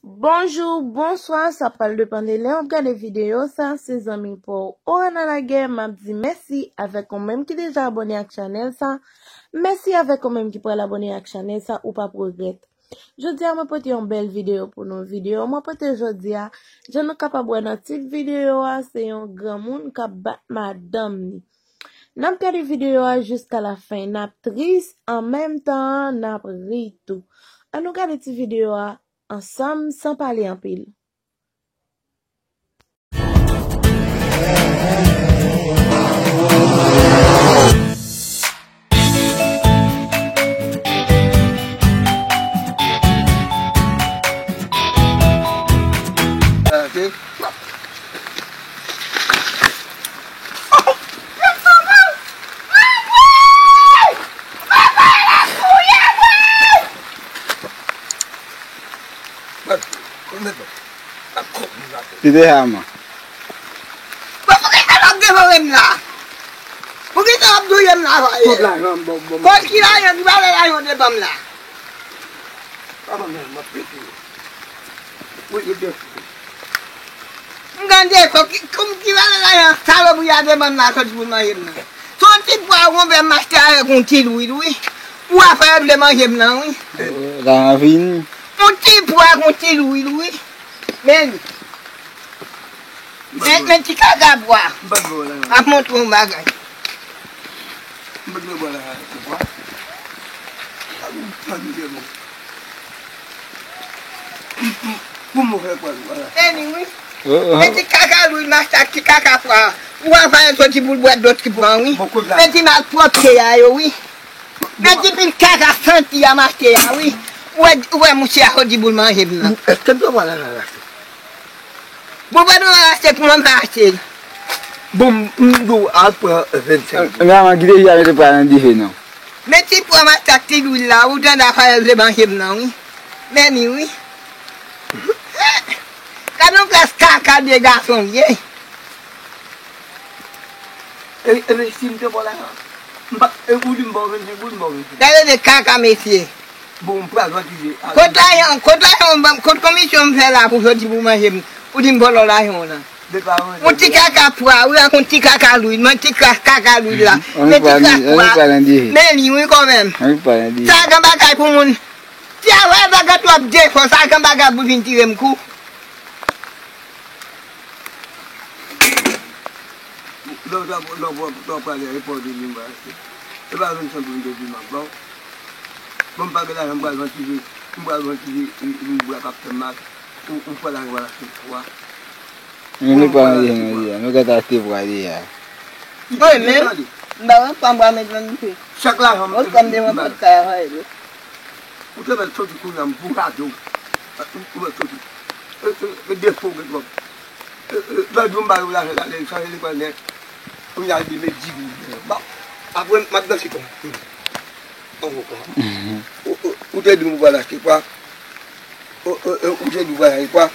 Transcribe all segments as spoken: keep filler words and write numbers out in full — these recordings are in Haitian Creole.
Bonjou, bonswa, sa pral depann de lè w ap gade videyo sa, se zanmi pa w Ohana Lagè, m ap di mèsi avèk ou menm ki deja abòne ak chanèl sa, mèsi avèk ou menm ki pral abòne ak chanèl sa, ou p ap regrèt. Jodi a mwen pote yon bèl videyo pou nou, videyo mwen pote jodi a, jan nou kapab wè nan tit videyo a, se yon granmoun k ap bat madanm ni. N ap gade videyo a jiska lafen, n ap tris, an menm tan an, n ap ri tou. Ann nou gade ti videyo a ansanm san pale anpil. Ti te ha man. Bon, poukisa w ap devore m la? Poukisa w ap touye m la, Fayèl? Kot lajan m, bon, bon. Kot ki lajan, ki valè lajan w te ban m la? Pa ban m lajan, m ap pete. Wi, wi, byen. M gade, fò ki, kòm ki valè lajan salopri a te ban m la, sòti pou l manje m nan. Se yon ti pwa wonbè m achte avèk yon ti lwil, wi. Ou a fè vle manje m nan, wi. Lajan fini. Yon ti pwa ak yon ti lwil, wi. Men li. Men, men ti kaka pwa. M pa t vle w la. Ap montre yon bagay. M pa t vle w la, pwa. Ak yon pwa de mwen. Pou mwen fè pwa, vwala. Men li, wi. Men ti kaka lwil m achte ak ti kaka pwa. Ou a fè soti pou l bwè dlo ti pwa, wi. Men ti malpwòpte a yo, wi. Men ti pil kaka santi a m achte a, wi. Ou wè, ou wè mouche a soti pou l manje m nan. Èske m dwe pran lajan al achte? Bon, pa dwe al achte pou mwen pa achte l. Bon, m, m di w al pran vennsenk goud. Mèman, kite fi a mete pwa nan dife non. Men ti pwa m achte ak ti lwil la, ou tande afè l vle manje m nan, wi. Men li, wi. Gade yon klas kaka de gason m ye. E, e, si m te ba w lajan, m pa, e, ou di m ba w vennsenk goud, m ba w vennsenk goud. Gade de kaka mesye. Bon, m pral vantize. Kot lajan, kot lajan w ban m, kot komisyon m fè la pou soti pou manje m, ou di m vòlò lajan w nan. Yon ti kaka pwa, wi, ak yon ti kaka lwil, men ti kaka lwil la. Men ti kaka pwa. Men li, wi, kanmenm. Sa gen bagay pou moun. Ti a wè bagay twòp defo, sa gen bagay pou vin tire m kou. Lè w ta, lè w ta pral e pòde li m pral achte. E pa vennsenk goud m te di m ap ba w. Bon, m pa gen lajan, m pral vantize, m pral vantize, li, li bra k ap fè m mal. Ou, ou pral al achte pwa. Men nou pa manje nou ye a, nou gentan achte pwa deja. Mwen menm, m pa wè pwa m pral met nan dife. Chak lajan m. Mwen kòm de mwen pòt kay a fè. Ou te mèt soti kounye a, m pou gade w. Ou mèt soti. E, e, e defo w gen twòp. E, e, lòt jou m ba yo lajan la, lè l chanje lekòl nèt. Kounye a l di met di goud. Bon, apre m ap danse kòm. Anwo kwa. Ou, ou, ou te di m ou pral achte kwa. Ou, ou, ou, ou te di w pral achte kwa.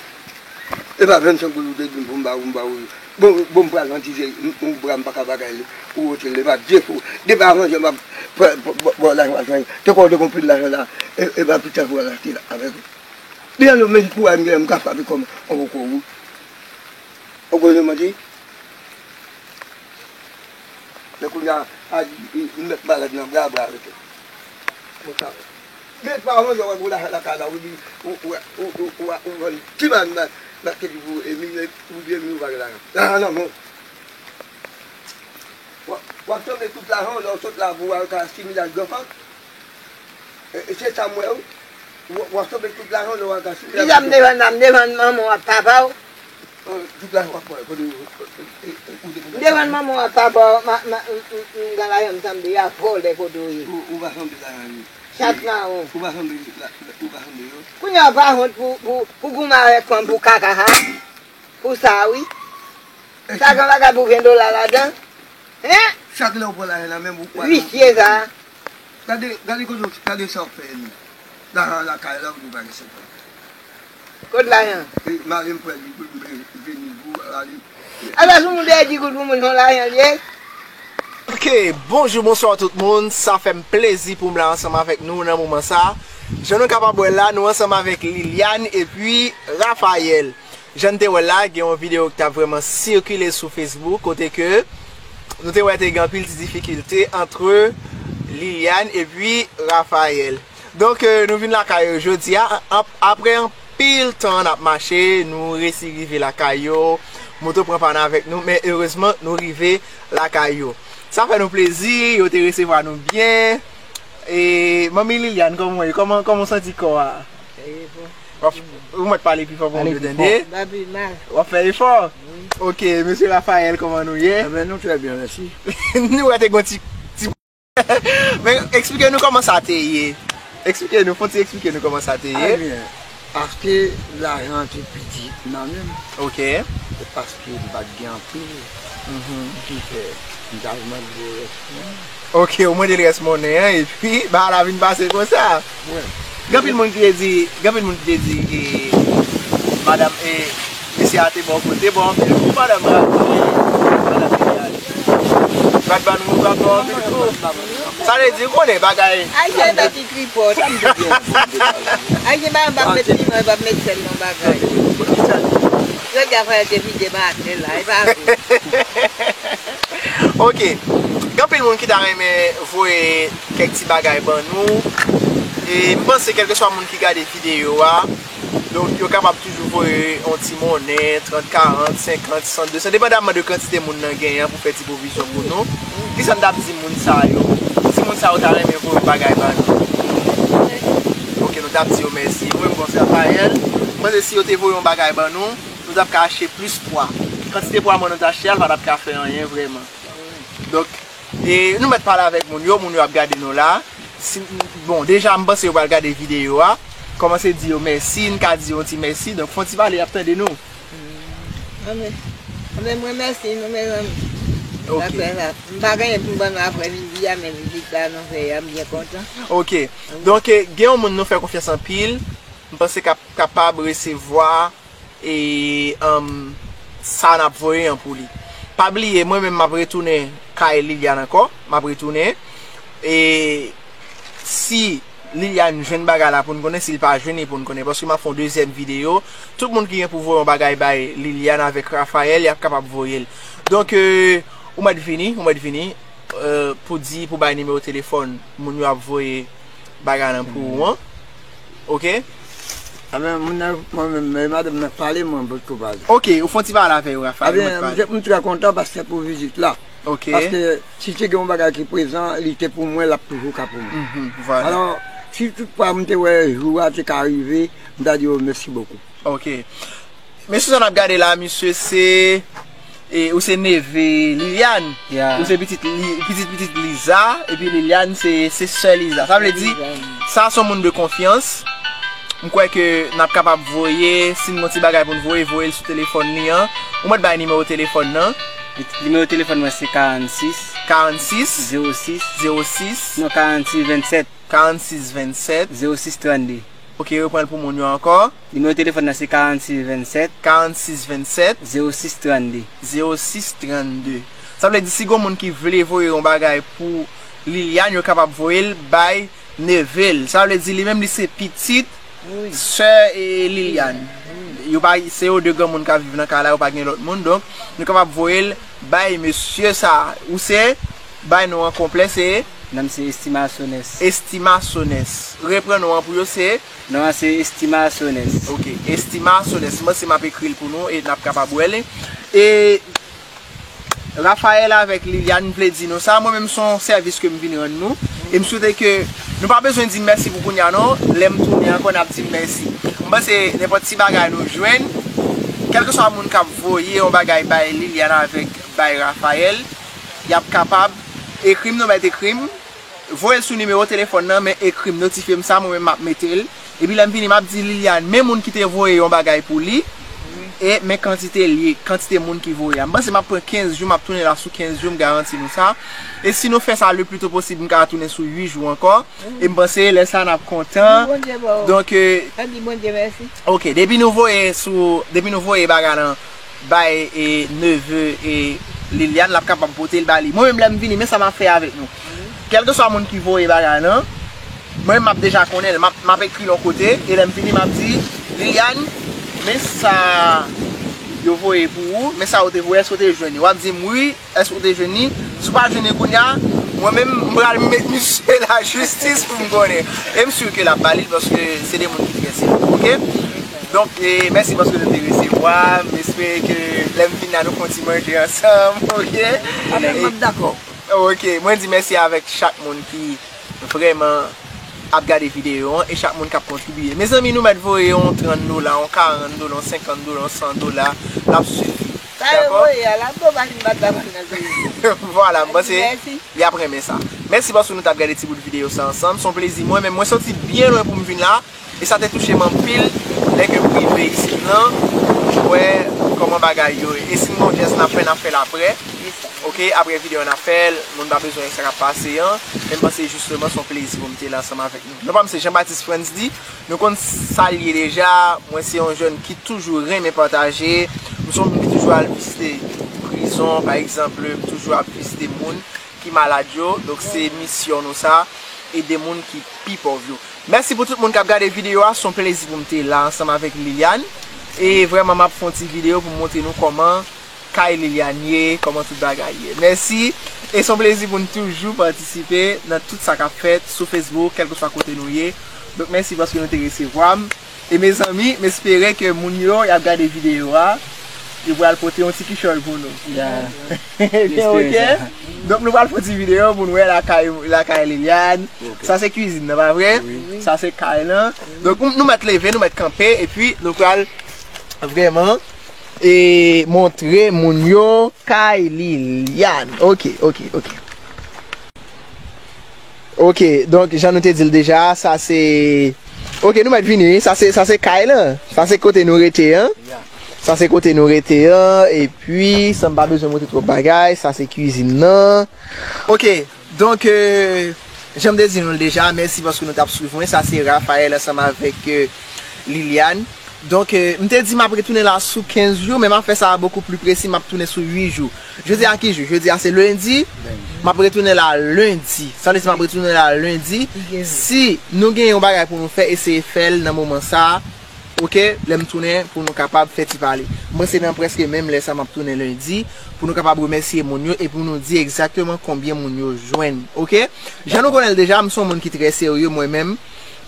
E pa vennsenk goud ou te di m pou m ba ou, m ba ou. Bon, bon, m pral vantize, m, m, bra m pa ka bagay li. Ou wote l, e pa defo. Depi avan jè m ap pran, pran, pran, pran lajan, lajan. Te kwè w te gon pil lajan la, e, e pa pita pou al achte la avèk ou. Li an nou menm pou a m gen, m ka frape kòm on poko ou. Ou konnen manti? Men kounye a, a di, m mèt malad nan bra, bra rete. Konsa. Men pa yon lè w ap gou lajan lakay la, ou di, ou, ou, ou, ou, ou, ou vann ti bann nan, nan kredi pou Emil, ou di Emil ou pa gen lajan. Lajan nan men w. W ap, w ap sanble tout lajan w, lè w sot la pou w al ka simile ak zanfan. E, e se sa m wè wi. W, w ap sanble tout lajan w, lè w al ka simile ak zanfan. Kisa m te vann la, m te vann manman w ak papa w? Tout lajan w ap pran, kote w, ou te konn. M te vann manman w ak papa w, ma, ma, m, m, m, m, gen lajan m sanble a vòlè kote w ye. Ou, ou pa sanble lajan yo. Chat mawon. Ou pa sanble la, ou pa sanble yo. Kounye a w pa wont pou, pou, pou goumen avèk fanm pou kaka sa? Pou sa wi. Sa gen bagay pou ven dola ladan? Hein? Chak lè w pran lajan nan men m, ou pran. Visye sa. Gade, gade kote w, gade sa w fè Emil. Lajan lakay la, ou di w pa gen senkant. Kot lajan? E, mari m pran di goud, m vle vini pou, ale. Ala sou moun dèyè di goud pou moun, se yon lajan l ye? Ok, bonjou, bonswa tout moun. Sa fè m plezi pou m la ansanm avèk nou nan moman sa. Jan nou kapab wè la, nou ansanm avèk Liliane epi Raphaël. Jan n te wè la, gen yon videyo ki t ap vrèman sikile sou Facebook, kote ke nou te wè te gen anpil ti difikilte antre Liliane epi Raphaël. Donk, euh, nou vin lakay yo jodi a, ap-, apre anpil tan n ap mache, nou resi rive lakay yo, moto pran pa n avèk nou, men erezman, nou rive lakay yo. Sa fè nou plezi, yo te resevwa nou byen. E, manmi Liliane, kòman w ye? Kòman, kòman w santi kò a? E bon. W ap, ou mèt pale pi fò pou moun yo tande. M pa pi mal. W ap fè efò? Wi. Ok, mesye Raphaël, kòman nou ye? Enben, nou trè byen, mèsi. Nou wè te gon ti, ti. Men, eksplike nou kòman sa te ye. Eksplike nou, fon ti eksplike nou kòman sa te ye. Ebyen, paske lajan an te piti nan men m. Ok. E paske m pa t gen anpil. Mhm. Ki fè, m t al mande rès monnen. Ok, ou mande l rès monnen an, epi, ba la vin pase konsa. Wi. Gen anpil moun ki te di, gen anpil moun ki te di, e, madanm, e, mesye a te bò kote, bò anpil kou, madanm, madanm, madanm. Bat ban nou, bat ban anpil kou. Sa vle di, ou konnen bagay. Ay, se yon ti tripòt. Ay, se pa, pa met piman, pa met sèl nan bagay. Jodi a, fè te vide maten la, e pa vre. Ok. Gen anpil moun ki ta renmen voye kèk ti bagay ban nou. E m panse, kèlkeswa moun ki gade videyo a, donk, yo kapab toujou voye yon ti monnen, trant, karant, senkant, san, desan, depandamman de kantite moun nan genyen pou fè ti pwovizyon pou nou. Kisa n t ap di moun sa yo? Si moun sa yo ta renmen voye yon bagay ban nou. Ok, nou t ap di yo mèsi. Mwen, m panse Raphaël, m panse si yo te voye yon bagay ban nou, nou t ap ka achte plis pwa. Kantite pwa mwen nou t achte a, l pa t ap ka fè anyen vrèman. Donk, e nou mèt pale avèk moun yo, moun yo ap gade nou la. Si, bon, deja, m panse yo pral gade videyo a. Kòmanse di yo mèsi, n ka di yo yon ti mèsi. Donk, fè yon ti pale, y ap tande nou. Anben, anben, mwen mèsi nou, mezanmi. Ok. Apre sa, m pa gen anyen pou m ban nou aprèmidi a, men vizit la nou fè a, m byen kontan. Ok. Donk, e, gen yon moun nou fè konfyans anpil, m panse k ap kapab resevwa e, um, sa n ap voye an pou li. Pa bliye, mwen menm m ap retounen kay Liliane ankò, m ap retounen. E si Liliane jwenn bagay la pou n konnen, si l pa jwenn li pou n konnen, paske m ap fè yon dezyèm videyo. Tout moun ki gen pou voye yon bagay bay Liliane avèk Raphaël, y ap kapab voye l. Donk, e, ou mèt vini, ou mèt vini, e, pou di, pou bay nimewo telefòn moun yo ap voye bagay lan pou ou an. Ok? Anben, moun nan, mwen menm, men madanm nan pale, mwen potko pale. Ok, ou fè yon ti pale avè yo, Raphaël, mwen pale. Anben, m trè kontan paske pou vizit la. Ok. Paske si te gen yon bagay ki prezan, li te pou mwen, l ap toujou ka pou mwen. Mhm, vwala. Alò, si tout fwa m te wè jou a te ka rive, m ta di yo mèsi bokou. Ok. Mesye sa n ap gade la, misye se, e, ou se neve Liliane. Ya. Ou se pitit Li-, pitit pitit Liza, epi Liliane se, se sè Liza. Sa vle di, Liliane, sa se yon moun de konfyans. M kwè ke n ap kapab voye, si n gon ti bagay pou n voye, voye l sou telefòn li an. Ou mèt bay nimewo telefòn nan. Nimewo telefòn mwen se karannsis. Karannsis. Zewo sis. Zewo sis. Non, karannsis vennsèt. Karannsis vennsèt. Zewo sis trannde. Ok, reprann l pou moun yo ankò. Nimewo telefòn nan se karannsis vennsèt. Karannsis vennsèt. Zewo sis trannde. Zewo sis trannde. Sa vle di si gon moun ki vle voye yon bagay pou Liliane, yo kapab voye l bay neve l. Sa vle di li menm li se pitit, wi, sè, e, Liliane. Wi. Yo pa, se yo de granmoun k ap viv nan kay la, yo pa gen lòt moun. Donk, nou kapab voye l bay mesye sa. Ou se, bay non an konplè, se? Non m se Estima Sonès. Estima Sonès. Reprann non an pou yo, se? Non an se Estima Sonès. Ok, Estima Sonès. M panse m ap ekri l pou nou e n ap kapab wè li. E Raphaël avèk Liliane vle di nou sa. Mwen menm, se yon sèvis ke m vin rann nou. E m swete ke nou pa bezwen di m mèsi pou kounye a, non. Lè m tounen ankò, n ap di m mèsi. M panse nenpòt ti bagay nou jwenn, kèlkeswa moun k ap voye yon bagay bay Liliane avèk bay Raphaël, y ap kapab ekri m, nou mèt ekri m, voye l sou nimewo telefòn nan, men ekri m, notifye m sa, mwen menm m ap mete l. Epi lè m vini, m ap di Liliane, men moun ki te voye yon bagay pou li, e men kantite l ye, kantite moun ki voye a. M panse m ap pran kenz jou, m ap tounen la sou kenz jou, m garanti nou sa. E si nou fè sa le pli to posib, m ka tounen sou uit jou ankò. E m panse lè sa n ap kontan. Di Bondye ba w. Donk, e, an di Bondye mèsi. Ok, depi nou voye sou, depi nou voye bagay lan bay, e, neve, e, Liliane, l ap kapab pote l ba li. Mwen menm, lè m vini, men sa m ap fè avèk nou. Kèlkeswa moun ki voye bagay lan, Mwen, m ap deja konnen l, m ap, m ap ekri l yon kote, e lè m fini, m ap di, Liliane, men sa yo voye pou ou, men sa yo te voye, èske w te jwenn yo? W ap di m, wi, èske w te jwenn li? Si w pa jwenn li kounye a, mwen menm, m pral met misye lajistis pou m konnen. E m si ke l ap ba li l, paske se de moun ki trè serye, oke? Donk, e, mèsi paske nou te resevwa. M espere ke lè m vin la, nou fè yon ti manje ansanm, oke? Amèn, m ap dakò. Oke, mwen di mèsi avèk chak moun ki vrèman ap gade videyo an e chak moun k ap kontribiye. Mezanmi, nou mèt voye yon trant dola, yon karant dola, yon senkant dola, yon san dola, l ap sifi. Sa yo voye a, la, bon, pa fin bat la pou nan peyi. Vwala, m panse li ap renmen sa. Mèsi paske nou t ap gade ti bout videyo sa ansanm. Se yon plezi. Mwen menm, mwen soti byen lwen pou m vin la. E sa te touche m anpil lè ke m rive isit lan, m wè kòman bagay yo ye. E si n gen yon jès n ap fè, n ap fè l apre. Oke, apre videyo a n ap fè l, moun pa bezwen wè sa k ap pase an. Men m panse jisteman se yon plezi pou m te la ansanm avèk nou. Non pa m se Jean Baptiste Frantzdy, nou konn sa l ye deja, mwen se yon jèn ki toujou renmen pataje, m se yon moun ki toujou al vizite prizon, pa egzanp, m toujou ap vizite moun ki malad yo. Donk se misyon nou sa, ede moun ki pi pòv yo. Mèsi pou tout moun k ap gade videyo a, se yon plezi pou m te la ansanm avèk Liliane. E vrèman, m ap fè yon ti videyo pou m montre nou kòman kay Liliane ye, kòman tout bagay ye. Mèsi, e se yon plezi pou n toujou patisipe nan tout sa k ap fèt sou Facebook, kèlkeswa kote nou ye. Donk mèsi paske nou te resevwa m. E mezanmi, m espere ke moun yo y ap gade videyo a, yo pral pote yon ti kichòy pou nou. Ya. Ebyen, oke. Donk nou pral fè yon ti videyo pou nou wè lakay, lakay Liliane. Oke. Sa se kwizin nan, pa vre? Wi. Sa se kay lan. Donk nou, nou mèt leve, nou mèt kanpe, epi nou pral vrèman, e, montre moun yo kay Liliane. Oke, oke, oke. Oke, donk, jan nou te di l deja, sa se, oke, nou mèt vini, wi. Sa se, sa se kay lan. Sa se kote nou rete an. Ya. Sa se kote nou rete an. Epi, san m pa bezwen montre twòp bagay, sa se kwizin nan. Oke, donk, e, jan m te di nou l deja, mèsi paske nou t ap swiv mwen. Sa se Raphaël ansanm avèk, e, Liliane. Donk, e, m te di m ap retounen la sou kenz jou, men m ap fè sa bokou pli presi, m ap tounen sou uit jou. Jodi a ki jou? Jodi a se lendi. Lendi. M ap retounen la lendi. Sa vle di m ap retounen la lendi. Si nou gen yon bagay pou nou fè, eseye fè l nan moman sa a. Oke? Lè m tounen pou nou kapab fè ti pale. M panse nan prèske menm lè sa m ap tounen lendi pou nou kapab remèsye moun yo e pou nou di egzakteman konbyen moun yo jwenn. Oke? Jan nou konnen l deja, m se yon moun ki trè serye mwen menm.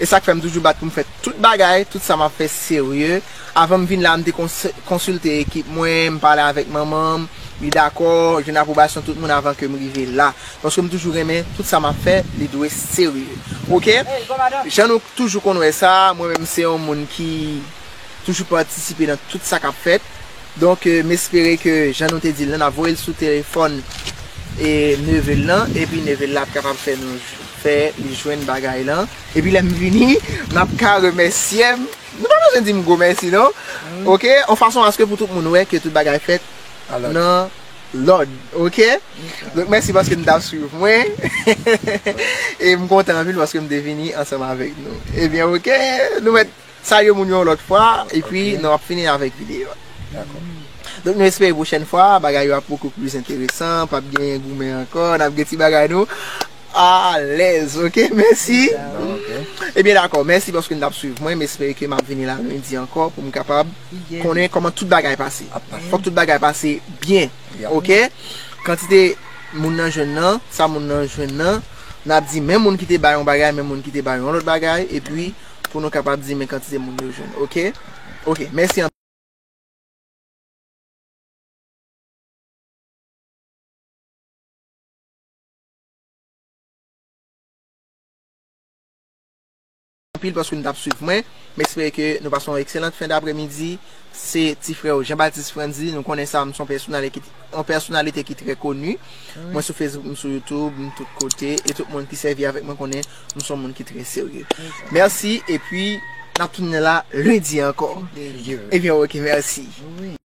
E sa k fè m toujou bat pou m fè tout bagay, tout sa m ap fè serye. Avan m vin la, m te kons-, konsilte ekip mwen, m pale avèk manman m, li dakò, jwenn apwobasyon tout moun avan ke m rive la. Paske m toujou renmen tout sa m ap fè, li dwe serye. Oke? Jan nou toujou konn wè sa, mwen menm se yon moun ki toujou patisipe nan tout sa k ap fèt. Donk, e, m espere ke jan nou te di l lan, n ap voye l sou telefòn e neve l lan, epi neve l la ap kapab fè nou fè li jwenn bagay lan. Epi lè m vini, n ap ka remèsye m. Nou pa bezwen di m gwo mèsi, non. Oke? Yon fason aske pou tout moun wè ke tout bagay fèt nan lòd. Oke? Donk, mèsi paske n t ap swiv mwen. E m kontan anpil paske m te vini ansanm avèk nou. Ebyen, oke, nou mèt salye moun yo yon lòt fwa, epi nou ap fini avèk videyo a. Dakò. Donk, nou espere pwochèn fwa, bagay yo ap bokou plis enteresan, p ap gen goumen ankò, n ap gen ti bagay nou alèz, oke? Mèsi. Ebyen, dakò, mèsi paske n t ap swiv mwen, m espere ke m ap vini la lendi ankò pou m kapab konnen kòman tout bagay pase. Fòk tout bagay pase byen, oke? Kantite moun nan jwenn nan, sa moun nan jwenn nan, n ap di men moun ki te bay yon bagay, men moun ki te bay yon lòt bagay, epi pou nou kapab di men kantite moun yo jwenn, oke? Oke, mèsi anpil. Anpil paske nou t ap swiv mwen. M espere ke nou pase yon ekselan fen dapremidi. Se ti frè w Jean Baptiste Frantzdy. Nou konnen sa, m se yon pèsonalite ki, yon pèsonalite ki trè koni. Mwen sou Facebook, m sou YouTube, m tout kote. E tout moun ki sèvi avèk mwen konnen m se yon moun ki trè serye. Mèsi, epi n ap tounen la lendi ankò. Ebyen, oke, mèsi.